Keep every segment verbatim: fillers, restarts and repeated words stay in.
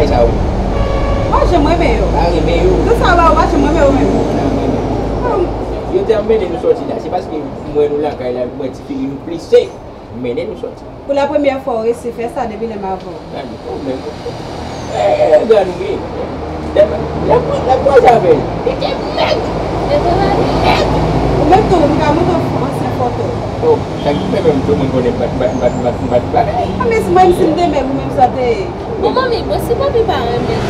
Sa ou. Mwen janm renmen yo. Pa renmen yo. Tout sa ba ou pa janm renmen yo menm. Pa renmen. Yo te ap mennen nou sòti la. Se paske m wè nou lakay la, m wè ti figi nou plise. M mennen nou sòti. Pou la premyè fwa ou resi fè sa depi lè m avè w. Gade, ou menm. Eh, gade ou ye. Lè, lè, lè kwaze avè l. Li te mèg. Mèg. Ou menm tou, m ka montre w ansyen foto. Oh, sa ki fè menm tou moun konnen m bat, m bat, m bat, m bat, m bat, m bat. Ah, men si mwen, si m te mèg, ou menm sa te ye. Bon, manmi, bon, si papi pa renmen.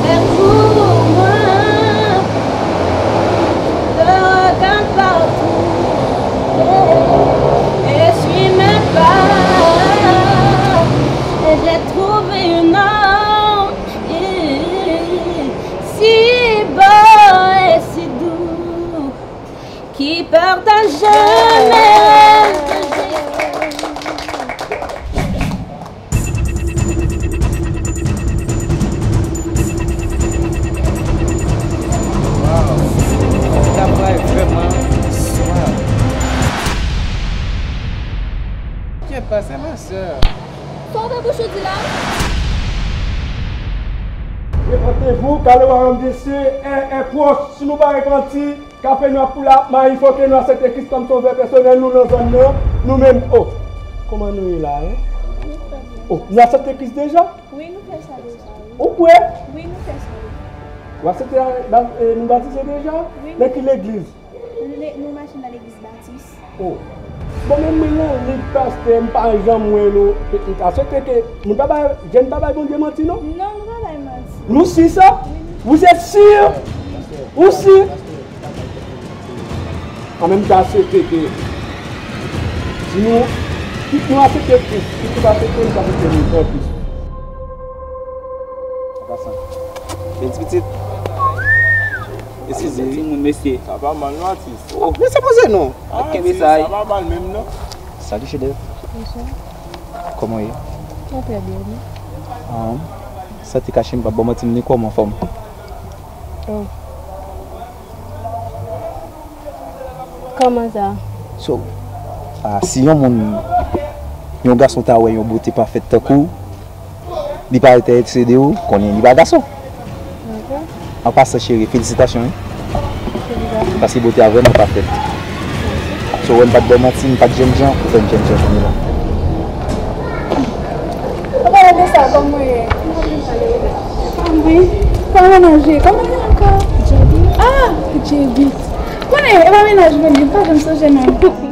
Fè pou mwen, le regard partout, essuie mes pas, et j'ai trouvé un homme si beau et si doux. Qui partage jamais. Wow. Sa pral vrèman swè. Kèt, pa se ma sè. Sa w fè bouch ou di la? Repantez-vous, car le royaume des cieux est, est proche. Si nou pa repanti, Kafe nou ap koule ap mayi, foke nou aksepte Kris kòm sovè pèsonèl nou nan zòn nan, nou menm, oh, kòman nou ye la, en? Nou trè byen. Oh, nou aksepte Kris deja? Wi, nou fè sa deja, wi. Ou kwè? Wi, nou fè sa deja. Ou aksepte, eh, nou batize deja? Wi, nou. Nan ki legliz? Nou le-, nou mache nan legliz batis. Oh. Bon, men mwen nan lig pastè, m pa janm wè nou. M ta swete ke moun pa bay, jèn pa bay Bondye manti, non? Non, nou pa bay manti. Nou si sa? Wi, nou si. Vous êtes sûr? Ou si? An menm ta swete ke si nou, kit nou aksepte Kris, kit nou pa aksepte, nou pa aksepte nou pran Kris. An pasan, bèl ti pitit. Eskize, wi, moun mesye. Sa pa mal, non, atis. Oh, mesye, poze non. Kenbe sa, sa pa mal menm, non. Salut, chedèv. Bonswa. Kòman w ye? Mwen trè byen, wi. Ah, sa te kache m, pa ba w manti, m ni kòm anfòm. Oh. Kòman sa? So, ah, si yon moun, yon gason ta wè yon bote pafèt tankou w, li pa entèrese de ou, konnen li pa gason. Ok. An pasan, cheri, felisitasyon, wi. Felisitasyon. Paske bote a vrèman pafèt. So, wè m pa t ba w manti, m pa t jènjan, ou fè m jènjan kounye la. Ou pa rete sa, kòman w ye? Kòman w ye? Kòman mennaj ou? Kòman w ye ankò? J B. Ah, J B. Konnen, e pa mennaj mwen, li pa janm sonje non.